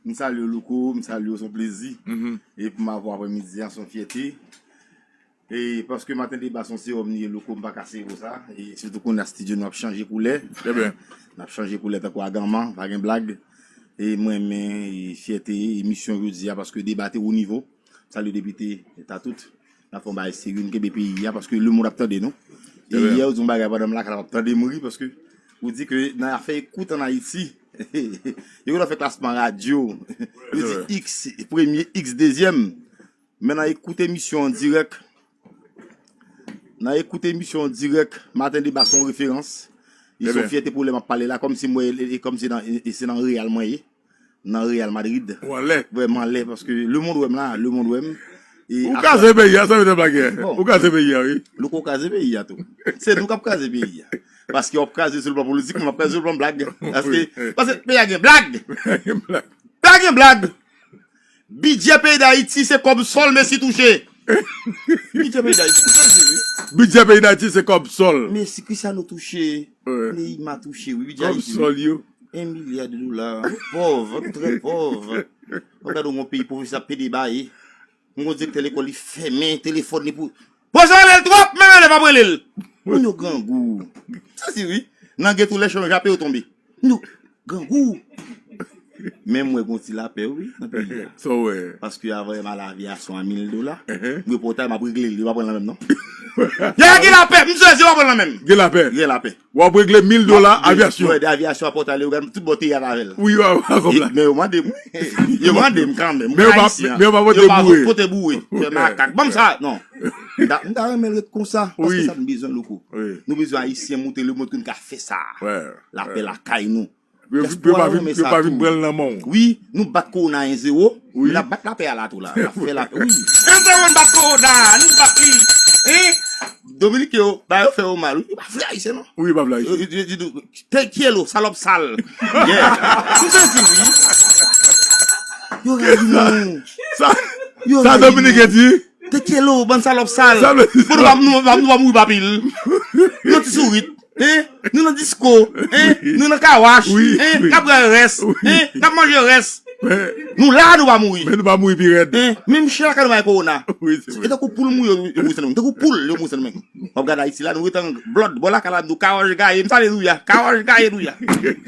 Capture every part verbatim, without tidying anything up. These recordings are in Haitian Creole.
M salye w, Louko, m salye w, se yon plezi. E pou m avè w aprèmidi a, se yon fyète. E paske Maten Deba se yon sewòm li ye, Louko, m pa ka sere w sa. E sitou kounye a estidyo nou ap chanje koulè. N ap chanje koulè tankou aganman, pa gen blag. E mwen renmen, e, fyète emisyon jodi a paske deba te wo nivo. M salye depite Tatout. N ap fè yon bagay serye, nou kenbe peyi a, paske lemonn ap tande nou. E yè, ou di yon bagay pandan m lakay la, m ap tande m ri, paske ou di ke nan afè ekout ann Ayiti, yo konn fè klasman radyo. Yo di X premye, X dezyèm. Men nan ekout emisyon an dirèk, nan ekout emisyon an dirèk, Maten Deba se yon referans. E se yon fyète pou lè m ap pale la, kòmsi mwen, e, e kòmsi nan, e, e se nan Real mwen ye. Nan Real Madrid. Ou anlè. Vrèman anlè, paske lemonn wè m la, lemonn wè m. E ou kraze peyi a, sa mete blag. Bon. Ou kraze peyi a, wi. Louko kraze peyi a tou. Se nou k ap kraze peyi a. Paske w ap kraze sou le plan politik, mwen m ap kraze sou le plan blag. Paske, paske peyi a gen blag. Gen blag. Peyi a gen blag. Bidjè peyi Dayiti se kòb sòl Messi touche. Bidjè peyi Dayiti, m sezi, wi. Bidjè peyi Dayiti se kòb sòl. Messi, Cristiano touche. Wi. Neymar touche, wi. Bidjè Ayiti, wi. Kòb sòl yo. Un milliard de dollars. Pòv, trè pòv. Mwen gade yon peyi pòv, sa pede baye. Yon direktè lekòl, li fèmen telefòn li pou. Poze rele l twòp, menm elèv ap rele l. Moun yo grangou. Sa si wi. Nan geto lè chan jape yo tonbe. Nou grangou. Men mwen gon ti lapè wi nan peyi a. Sa w wè? Paske avan m al avyasyon a mil dola. Mwen pòtay m ap regle l, yo pa pran l nan menm non. Ya gen lapè, m sezi yo pa pran l nan menm. Gen lapè. Gen lapè. W ap regle mil dola avyasyon. Mwen de avyasyon a pòtay yo gade tout bò te yal avè l. Wi, w ap kòb la. Men yo mande m wi. Yo mande m kanmenm. Men yo pa pote boure. Pote boure. Fè makak. Ban m sa. Non. M ta, m ta renmen l ret konsa. Paske sa nou bezwen Louko. Nou bezwen Ayisyen montre lemonn ke nou ka fè sa. Lapè lakay nou. Dyaspora yo renmen sa tou. Wi, nou bat kowona en zewo. Wi. N ap bat lapè a la tou la. N ap fè lapè. Wi. N te konn bat kowona, nou bat li. Hein? Dominiken yo, ba yo fè yo mal. Wi, pa vle Ayisyen non. Wi, pa vle Ayisyen. Yo, yo, yo, yo, te kyelo, salòp sal. Yeah. M sezi wi. Yo rayi nou. Sa, sa Dominiken di? Te kyelo, bann salòp sal. Bon, nou pa, nou pa, nou pa mouri pa pil. Nou ti sourit. Hein? Nou nan disko. Hein? Nou nan kawash. Hein? N ap bwè rès. Hein? N ap manje rès. Nou la, nou pa mouri. Men nou pa mouri pi rèd. Hein? Menm chen lakay nou pa gen kowona. Wi, se vre. E tankou poul mouri, yo mouri san nou. Tankou poul, yo mouri san nou menm. W ap gade Ayiti la, nou ret an blòd. Bò lakay la, nou kawash gaye. M salye nou ya. Kawash gaye nou ya.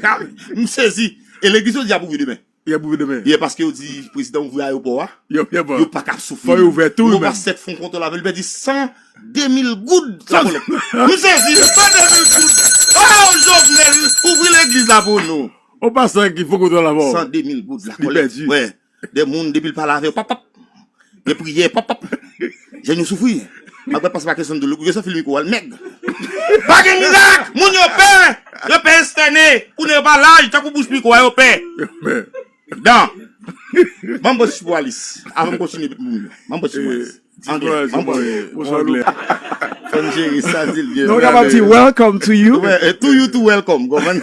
Ka-, m sezi. E legliz yo di ap ouvri demen. Y ap ouvri demen. Yè paske yo di prezidan ouvri ayewopò a. Yo pa ka ap soufri. Fò yo ouvè tou. Yon pastè k fè yon kontwòl avè l, li pèdi san de mil goud lakolèt. M sezi, san de mil goud. Oh, Jovenel, ouvri legliz la pou nou. Yon pastè ki fè yon kontwòl avè w. San de mil goud lakolèt. Li pèdi. Wè. De moun, depi l pale avè yo, pap, pap. Gen priyè, pap, pap. Jèn yo soufri. M ap gad pastè Mackenson Doulou, yo sanfil mikwo a, l mèg. Pa gen mirak! Moun yo pè! Yo pè estène! Kounye yo pa laj, tankou bouch mikwo a, yo pè. Dan. Ban m pran ti pou Alis. Avan m kontinye pou moun yo. Ban m pran ti pou Alis. Anglè. Ban m pran. Fò n jere sa, di l byen. Nou kapab di welcome to you. Wè, e to you to welcome. Konprann?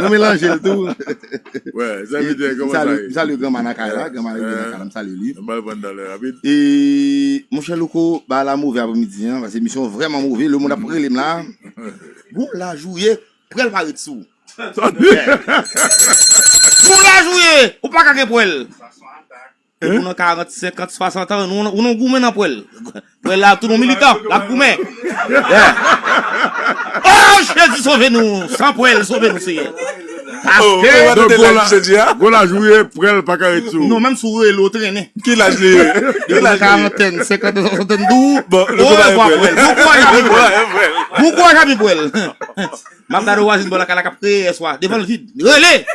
Nou melanje l tou. Wè, zanmi, kòman sa ye? M salye granma nan kay la, granma nan kay la, m salye li. M pral pran talè rapid. E, monchè Louko, bagay la move aprèmidi an, paske emisyon an vrèman move, lemonn ap rele m la. Gon laj ou ye, pwèl pa ret sou ou. Gon laj ou ye, ou pa ka gen pwèl. Depi w nan karant, senkant, swasant an, ou nan, ou nan goumen nan pwèl. Pwèl la tou non militan, l ap goumen. Yeah. Oh, Jezi, sove nou. San pwèl, sove nou, Seyè. Paske gwo laj ou ye, pwèl pa ka ret sou ou. Non, menm si w rele, w trennen. Ki laj li ye? Depi nan karantèn, senkantèn, swasantèn, di w, orevwa pwèl. Bon kouraj avèk pwèl. Bon kouraj avèk pwèl. M ap gade yon vwazin bò lakay la k ap kreye yèswa. Devan l vid. Rele!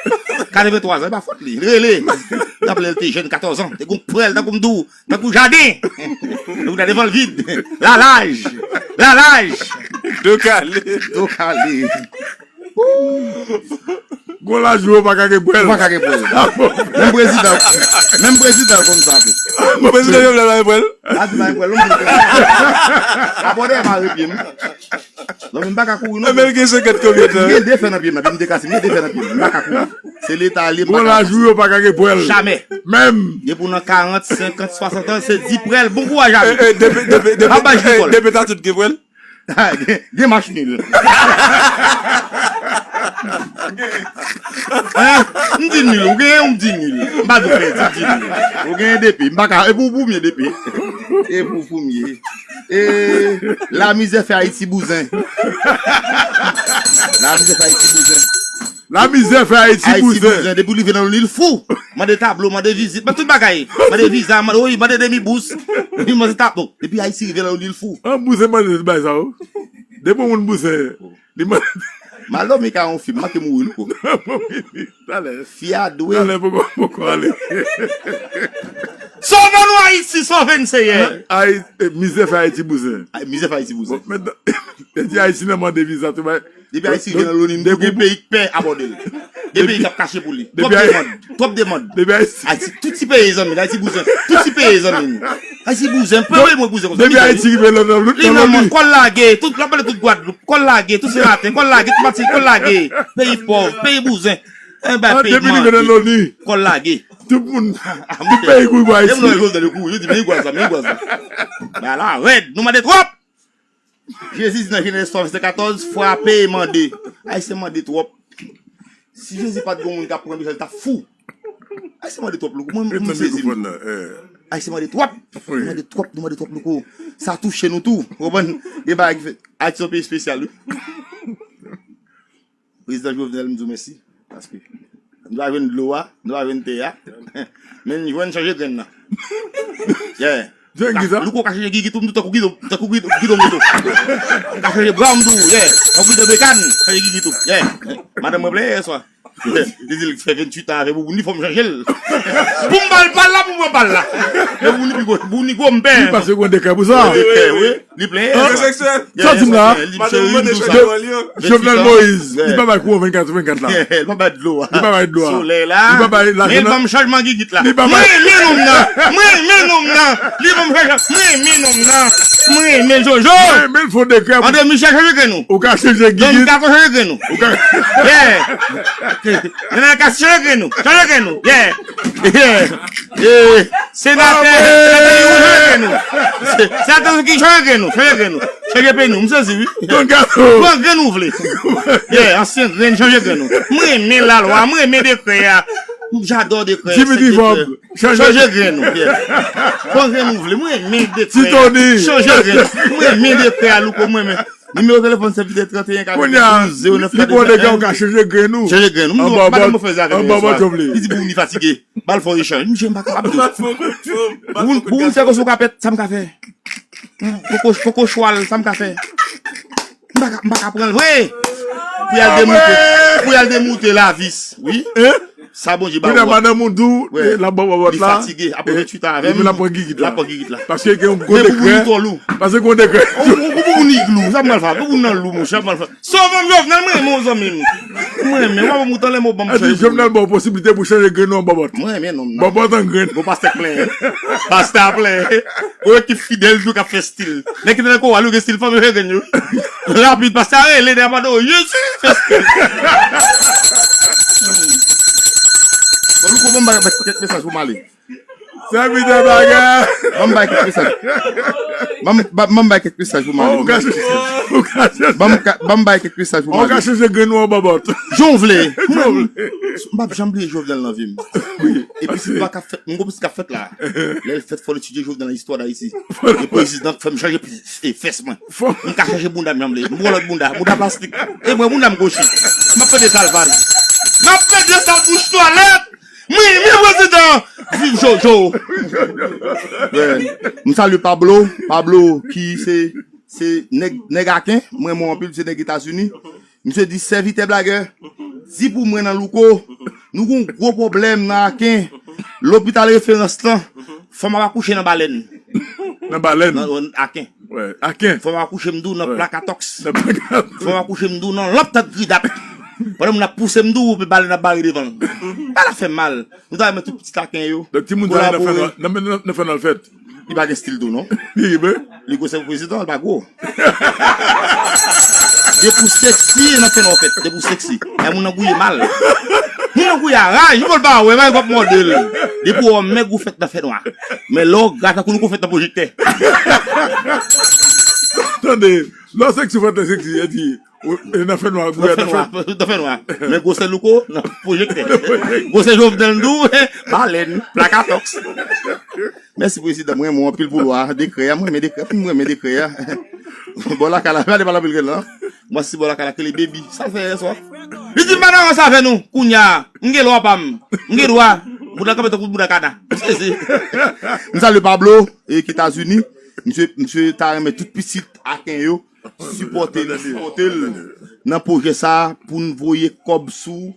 Katrevenntwa zan, e pa fòt li. Rele! Raple l te jèn katòz an. Te gon pwèl tankou m di w. Tankou jaden. Tankou ta devan l vid. Lalaj! Lalaj! Do kale. Do kale. Gon laj ou pa ka gen pwèl. Ou pa ka gen pwèl. Menm prezidan, menm prezidan konn sa tou. Prezidan Jovenel pa gen pwèl. La di pa gen pwèl, non. Abòne pa repye m. Non, men m pa ka kouri non. Men l gen senkant konbyen tan? M gen de fè nan pye m, nan pye m dekase, m gen de fè nan pye m. M pa ka kouri. Se leta li, m pa ka. Bon, laj ou yo pa ka gen pwèl. Jamè. Menm. Depi w nan karant, senkant, swasant an, se di pwèl. Bon kouraj avèk. Eh, eh, depi, depi, depi, eh, depi ta tout gen pwèl. Gen, gen match nul. Hein? M di nil, ou genyen, ou m di nil. M pa di w pèdi, m di nil. Ou genyen depi, m pa ka, e pou, pou mye depi. E pou, pou mye. E, lamizè fè Ayiti bouzen. Lamizè fè Ayiti bouzen. Lamizè fè Ayiti bouzen. Depi w rive nan Lil fou. Mande tablo, mande vizit, mande tout bagay. Mande viza, mande, wi, mande demi bous. Wi, mande tablo. Depi Ayiti rive nan Lil fou. An bouzen mande tout bagay sa yo. Depi yon moun bouzen, li mande. Mal dòmi ka yon fim, manke mouri louko. Talè. Fi a dwe. Talè poko, poko ale. Sove nou Ayiti, sove n Seyè. Ay, eh, mizè fè Ayiti bouzen. Ay, mizè fè Ayiti bouzen. Bon, men, e di Ayiti nan mande viza tou bay. Depi Ayiti gen nan loni, nou gen peyi k pè abòde l. Gen peyi k ap kache pou li. Twòp demann, twòp demann. Depi Ayiti. Ayiti, tout ti peyi zanmi, Ayiti bouzen. Tout ti peyi zanmi. Ayiti bouzen, peyi mwen bouzen konsa. Depi Ayiti rive nan loni. Li nan mòn, kòl lage, tout, l ap pale tout Gwadloup, kòl lage, tout Senatè, kòl lage, tout Matinik, kòl lage. Peyi pòv, peyi bouzen. Enben, peyi manje. Kòl lage. Tout moun, tout peyi kouri pou Ayiti. E moun yo kouri, yo di, men gwaz la, men gwaz la. Bagay la rèd, nou mande twòp. Jezi di nan Jenèz twa, vèsè katòz, frape e mande. Ayisyen mande twòp. Si Jezi pa t gen moun k ap pran mesaj, l t ap fou. Ayisyen mande twòp louko. Mwen, mwen sezi. Ayisyen mande twòp. Nou mande twòp, nou mande twòp louko. Sa touche nou tou. Ou konprann? Gen bagay ki fèt. Ayiti se yon peyi espesyal, wi. Prezidan Jovenel, m di w mèsi. Paske nou pa jwenn dlo a, nou pa jwenn tè a. Men n jwenn chanje grenn nan. Yeah. Jwenn ki sa? Louko ka chanje gigit ou, m di w tankou gidon, tankou gidon, gidon moto. Ka chanje bra, m di w, yeah. Tankou gidon bekàn, chanje gigit ou. Yeah. Madanm mwen plenyen yèswa. Li di l fè venntuit an avè bouboun li, fò m chanje l. Pou m ba l pa l la, pou m pran pa l la. Men bouboun li pi gwo, bouboun li gwo, m pè. Wi, paske gen dekrè pou sa. Dekrè, wi. Li plenyen. Sa w di m la? Madanm mwen mande chwa pou li. Jovenel Moïse, li pa bay kouran vennkat sou vennkat la. Li pa bay dlo a. Li pa bay dlo a. Solèy la. Li pa bay lajan nan. Men l ban m chanjman gigit la. Li pa bay. Mwen renmen nonm nan. Mwen renmen nonm nan. Li ban m chanjman. Mwen renmen nonm nan. Mwen renmen Jojo. Mwen renmen l fè yon dekrè. André Michel, chanje grenn ou. Ou ka chanje gigit. Don Kato, chanje grenn ou. Ou ka. Yeah. Nana Kasi, chanje grenn ou. Chanje grenn ou. Yeah. Yeah. Eh, senatè, senatè Youri, chanje grenn ou. Se- Senatè Youri, chanje grenn ou, chanje grenn ou. Chanje peyi nou, m sezi wi. Don Kato. Pran grenn ou vle. Yeah, ansyen grenn, chanje grenn ou. Mwen renmen lalwa, mwen renmen dekrè a. J'adore dekrè. Dimitri Vorbe, chanje grenn ou. Yeah. Pran grenn ou vle, mwen renmen dekrè a. Titoni. Chanje grenn. Mwen renmen dekrè a, louko, mwen renmen. Nimewo telefòn sèvitè trannteyen katrevendouz zewo nèf katreven. Li pran dekrè ou ka chanje grenn ou. Chanje grenn ou. M di, madanm mwen fè zafè yèswa. Li di pou ni fatige. Ba l fè yon echanj. Misye m pa kapab di w. Pou moun fè kòs ou ka pèt, sa m ka fè? Koko, koko chwal, sa m ka fè? M pa ka, m pa ka pran l vre. Pou y al demoute, pou y al demoute lavis. Wi. Sa Bondye ba ou a. Madanm ou di w, l ap ba w bòbòt la. Li fatige. Apre venntuit an avè m, l ap pran gigit la. L ap pran gigit la. Paske gen yon gwo dekrè. Paske gen yon dekrè. Ou, ou, ou, ou ni glou. Sa m pral fè? Ou nan lou, monchè. M pral fè. Sove m, Jovenel, mwen renmen w, zanmi m. Mwen renmen w, mwen moutan lè mwen ban m chanje. Jovenel ba w posiblite pou chanje grenn ou an bòbòt. Mwen renmen nonm nan. Bòbòt an grenn. Bon, pastè k plenyen. Pastè a plenyen. Gon ekip fidèl tou k ap fè stil. Nèg ki te nan koral yo gen stil fanm yo chanje grenn yo. Rapid, pastè a rele, nèg ap adore. Jezi, fè stil. Bon, louko, ban m bay kèk mesaj pou m ale. Sèvitè bagay. Ban m bay kèk mesaj. Ban m, ban, ban m bay kèk mesaj pou m ale. Ou ka chanje, ou ka chanje. Ban m ka, ban m bay kèk mesaj pou m ale. Ou ka chanje grenn ou an bòbòt. Jan w vle. Jan w vle. M p ap janm bliye Jovenel nan vi m. Epi se pa k ap fèt, m gon pitit k ap fèt la. Lè l fèt, fò l etidye Jovenel nan istwa Dayiti. E prezidan k fè m chanje p-, e fès mwen. M ka chanje bounda m jan m vle. M pran lòt bounda, bounda plastik. E mwen bounda m gochis. M ap plede sa l vaz. M ap plede sa l bouch twalèt. Mwen, mwen prezidan! Viv Jojo! M salye Pablo, Pablo ki se, se nèg, nèg Aken, mwen renmen w anpil, se nèg Etazini. Misye di, sèvitè blagè, di pou mwen nan Louko, nou gon gwo pwoblèm nan Aken. Lopital referans lan, fanm ap akouche nan balèn. Nan balèn? Nan, nan Aken. Wè, Aken. Fanm ap akouche m di w nan plakatòks. Nan plakatòks. Fanm ap akouche m di w nan lanp tèt gridap. Pandan moun ap pouse m di w, balèn ap bare devan l. Bagay la fè mal. Nou ta renmen tout pitit Aken yo. Donk timoun sa yo nan fè nan, nan, nan, nan fè nan l fèt. Li pa gen stil tou non. Li rive. Li gwosè pou prezidan, li pa gwo. Depi w seksi, nan fè nwa w fèt. Depi w seksi. Ay moun nan gouye mal. Moun nan gouye a raj, li pa wè, pa wè, pa mòde l. Depi w mèg ou fèt nan fè nwa. Men lè w gra tankou nou gon fèt nan pwojektè. Tande, lè w seksi, ou fèt nan seksi, e di, Nan fè nwa, nan fè nwa. Nan fè nwa. Men gwosè Louko, nan pwojektè. Gwosè Jovenel tou, balèn, plakatòks. Mèsi prezidan, mwen renmen w anpil pou lwa, dekrè a, mwen renmen dekrè, mwen renmen dekrè a. Bò lakay la, gade pa l anpil grenn lan. Mwen si bò lakay la, ke li baby. Sa l fè yè swa? Li di m pa nan rans avè nou, kounye a, m gen lwa pa m. M gen dwa, bouda kanpe tankou bouda kana. M sezi. M salye Pablo, e ki Etazini. Misye, misye ta renmen tout pitit Aken yo sipòte l, sipòte l nan pwojè sa a pou n voye kòb sou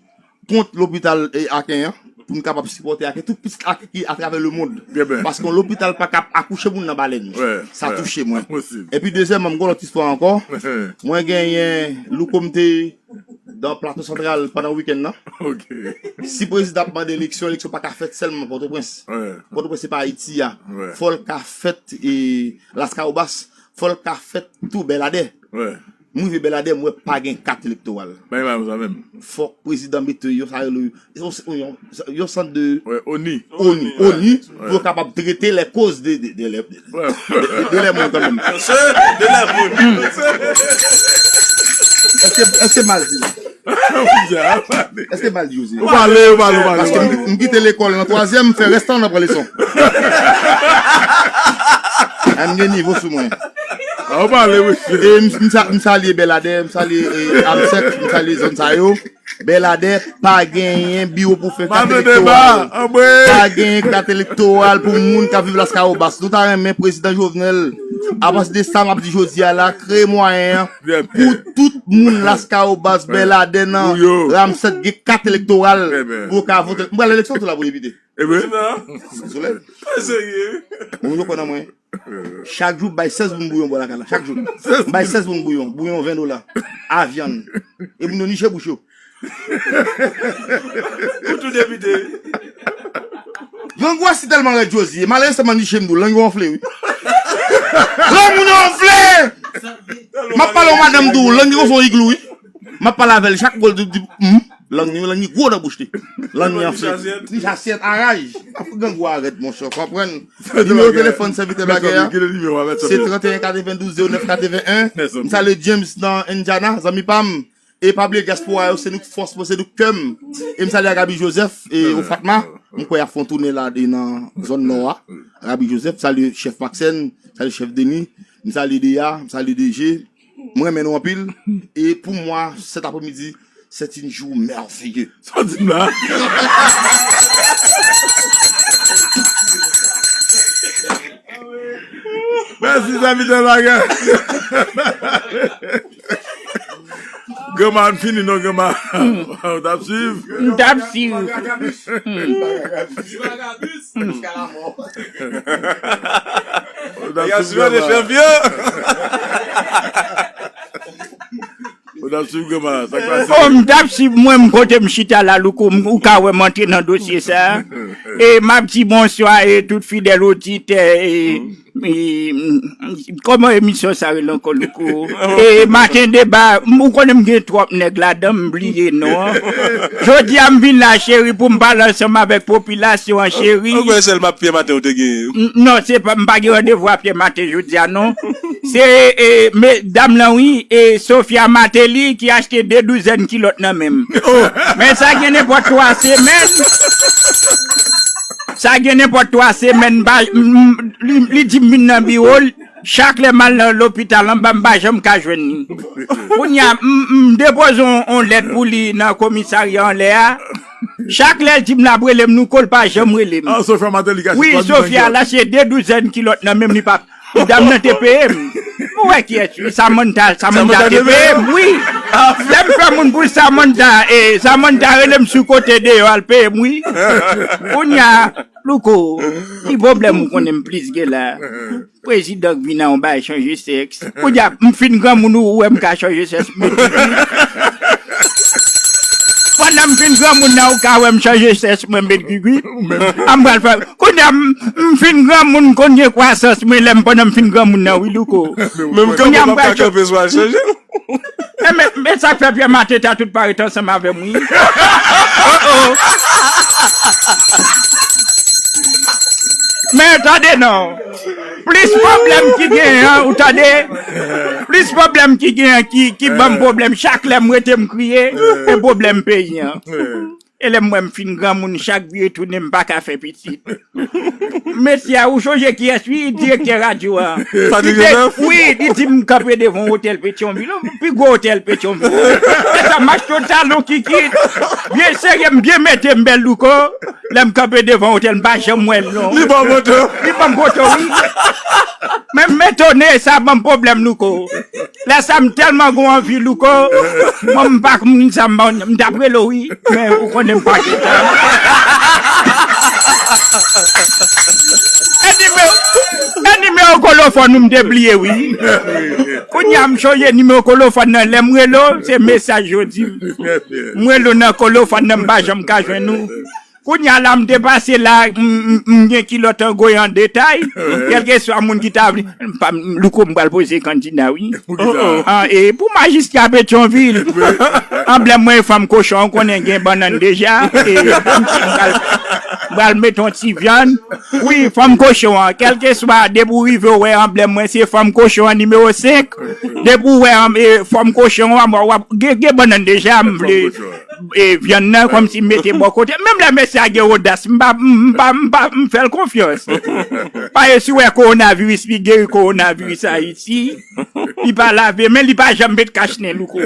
kont lopital, e, Aken an, pou n kapab sipòte Aken, tout pitit Aken ki atravè lemonn. Paske yon lopital pa ka akouche moun nan balèn. Sa touche mwen. Epi dezyèmman, m gen yon lòt istwa ankò. Mwen genyen Louko m te nan Plato Santral pandan wikenn nan. Si prezidan ap mande eleksyon, eleksyon pa ka fèt sèlman Pòtoprens. Pòtoprens se pa Ayiti a. Fò l ka fèt, e, Laskawobas. Fò l ka fèt tou Bèladè. M rive Bèladè, m wè pa gen kat elektoral. Fòk prezidan mete yon, sa rele, yon, yon, yon sant de oni, oni, oni, pou yo kapab trete les causes de, de, de, de, de, de lè moun kanmenm. Èske, èske m mal di l? Èske m mal di Jozye? Ou pale, ou pale, ou pale. Paske m, m kite lekòl nan twazyèm, m fè rès tan nan pran leson. A, m gen nivo sou mwen. A, ou pale, wi. E m, m sa-, m salye Bèladè, m salye, e, Amsèk, m salye zòn sa yo. Bèladè pa genyen biwo pou fè kat elektoral. Pa genyen kat elektoral pou moun k ap viv Laskawobas. Nou ta renmen prezidan Jovenel, apati de sa m ap di jodi a la, kreye mwayen an pou tout moun Laskawobas, Bèladè nan Ramsèt gen kat elektoral pou yo ka vote. M pral eleksyon tou la pou depite. Sou lè. Mwen yo kwè nan mwen. Chak jou, bay sèz moun bouyon bò lakay la. Chak jou. M bay sèz moun bouyon. Bouyon ven dola. A vyann. E moun yo niche bouch yo. Ou tou depite. Yon gwasi tèlman rèd Jozye. Malere sèlman niche m tou. Lang yo anfle, wi. Lang moun yo anfle! M ap pale yon madanm tou. Lang yo fè yon iglou, wi. M ap pale avè l. Chak gwo l di, di, hmm. Lang ni, lang ni gwo nan bouch li. Lang ni anfle. Li asyèt a raj. Afrik grangou a rèd, monchè, konprann. Nimewo telefòn sèvitè bagay a, se trannteyen katrevendouz zewo nèf katreven en. M salye James nan Indiana, zanmi pa m. E pa bliye dyaspora yo, se nou k fòs mwen, se nou k kè m. E m salye Agaby Joseph e Ofatma. M kwè y ap fè yon tounen la de nan zòn nò a. Agaby Joseph, salye chèf Maxène, salye chèf Denis, m salye Deya, m salye D G. Mwen renmen nou anpil. E pou mwa, cet après-midi, c'est un jour merveilleux. Sa w di m la? Mèsi, zanmi de bagay. Granma, n fini non, granma. Ou t ap swiv? M t ap swiv. Ou t ap swiv, granma. Ou t ap swiv, granma. Sa k pase? Oh, m t ap swiv, mwen, m kote m chita la, Louko, m, ou ka wè m antre nan dosye sa. E m ap di bonswa e tout fidèl oditè, e, e, m, kòman emisyon sa rele ankò, Louko? E Maten Deba, m, ou konnen m gen twòp nèg ladan, m bliye non an. Jodi a, m vin la, cheri, pou m pale ansanm avèk popilasyon an, cheri. Ou kwè sèl m ap Pyè Maten ou te genyen? N-, non, se pa, m pa gen randevou a Pyè Maten jodi a, non. Se, e, medam lan, wi, e Sophia Martelly ki achte de douzèn kilòt nan men m. Men sa gen nenpòt twa semèn. Sa gen nenpòt twa semèn, m pa, m, m, li, li di m vin nan biwo l. Chak lè m al nan lopital anba, m pa janm ka jwenn li. Kounye a, m, m depoze yon, yon lèt pou li nan komisarya anlè a. Chak lè l di m l ap rele m, Louko, l pa janm rele m. Ah, Sophia Martelly ki achte twa douzèn kilòt. Wi, Sophia, l achte de douzèn kilòt nan men m, li pa, medam nan te peye m. Ou wè kiyès, wi, Samantha, Samantha te peye m, wi. Lè m fè moun pou Samantha, e, Samantha rele m sou kote deyò, al peye m, wi. Kounye a, Louko, ki pwoblèm ou konnen m plis gen la? Prezidan k vin a yon bagay chanje sèks. Kounye a, m fin granmoun, ou wè m ka chanje sèks, m met gigwi. Pandan m fin granmoun nan, ou ka wè m chanje sèks, mwen met gigwi. A m pral fè. Kounye a, m, m fin granmoun, m konn gen kwasans mwen, lè m pandan m fin granmoun nan, wi, Louko. Menm kanpe m ap ka kanpe swa chanje. E men, men sa k fè Pyè Maten ta tout parèt ansanm avè m, wi. Men tande non. Plis pwoblèm ki genyen, ou tande? Plis pwoblèm ki genyen, ki, ki ban m pwoblèm. Chak lè m rete m kriye, e pwoblèm peyi an. E lè m wè m fin granmoun, chak vire tounen, m pa ka fè pitit. Mesye a, ou sonje kiyès, wi, direktè radyo a. Patrick Joseph? Wi, li di m kanpe devan otèl Petyonvil, pi gwo otèl Petyonvil. E sa, m achte yon talon kikit, byen serye, m byen mete m bèl louko. Lè m kanpe devan otèl, m pa janm wè l non. Li ban m foto. Li ban m foto, wi. Men m etone, sa ban m pwoblèm louko. Lè sa m tèlman gon anvi louko, mwen m pa konn sa m, m t ap rele w wi, men ou konnen m pa gentan. E nimewo, e nimewo kolofòn ou m te bliye wi. Kounye a m sonje nimewo kolofòn nan, lè m rele w, se mesaj yo di m. M rele w nan kolofòn nan, m pa janm ka jwenn ou. Kounye a la, m te pase la, m, m, m gen kilòt an goy an detay. Kèlkeswa moun ki ta vle, m pa, m, louko m pral poze kandida, wi. An, e pou majistra Petyonvil, anblèm mwen e fanm kochon, ou konnen gen bannann deja. E m pral, m pral met yon ti vyann. Wi, fanm kochon an, kèlkeswa, depi w rive, w wè anblèm mwen, se fanm kochon an nimewo senk. Depi w wè an, e, fanm kochon an, w ap, w ap, gen, gen bannann deja, m vle. E vyann nan kòmsi m mete bò kote. Menm lè mesye a gen odas, m pa, m pa, m pa, m fè l konfyans. Paske si w wè kowonaviris, li geri kowonaviris Ayiti. Li pa lave men, li pa janm met kach nen louko.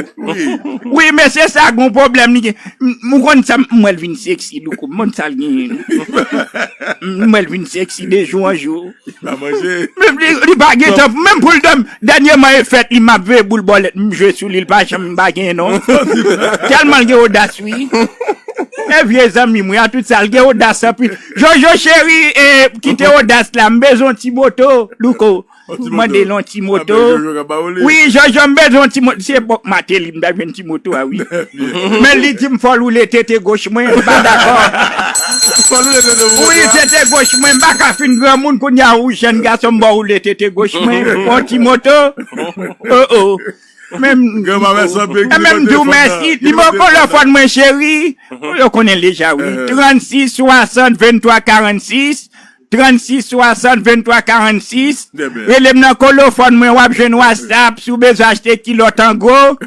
Wi, mesye sa gon pwoblèm li gen. M, m konn sa, m wè l vin seksi louko. M konn sa l genyen. M wè l vin seksi de jou an jou. Pa manje. Menm li, li pa gen tan, menm pou l dòmi. Dènyèman, e fèt li, m ap veye boul bòlèt, m jwe sou li, li pa janm pa gen non. Tèlman l gen odas, wi. E vye zanmi m, wi, a tout sa, l gen odas anpil. Jojo cheri, e, kite odas la, m bezwen yon ti moto, louko. Yon ti moto. Mande l yon ti moto. Wi, Jojo, m bezwen yon ti moto. Se bòk Mateli, m ta jwenn ti moto a, wi. Men li di m fò l woule tete goch mwen, m pa dakò. Fò l woule tete goch mwen. Wi, tete goch mwen, m pa ka fin granmoun kounye a ou jèn gason m ba w woule tete goch mwen. Yon ti moto. Oh, oh. Men m, e men m di w mèsi. Nimewo kolofòn mwen cheri. Yo konnen deja wi. Trannsis swasant venntwa karannsis. Trannsis swasant venntwa karannsis. Rele m nan kolofòn mwen, w ap jwenn WhatsApp si w bezwen achte kilòt an gwo.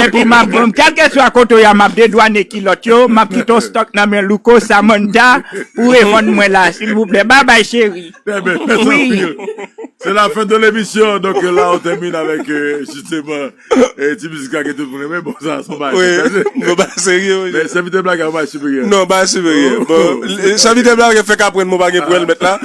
Epi m ap, kèlkeswa kote w ye a, m ap dedwane kilòt yo, m ap kite yon stòk nan men Louko Samantha pou revann mwen la, silvouplè. Babay cheri. Trè byen, mèsi anpil. C'est la fin de l'émission, donc euh, là on termine avec euh, justement euh, ti mizik la ke tout moun renmen. Bon, sa se yon bagay serye. Wi, yon bagay serye, wi. Men sèvitè Blaga, yon bagay siperyè. Non, bagay siperyè. Bon, sèvitè Blaga fèk aprann mwen pa gen pou èl mèt la.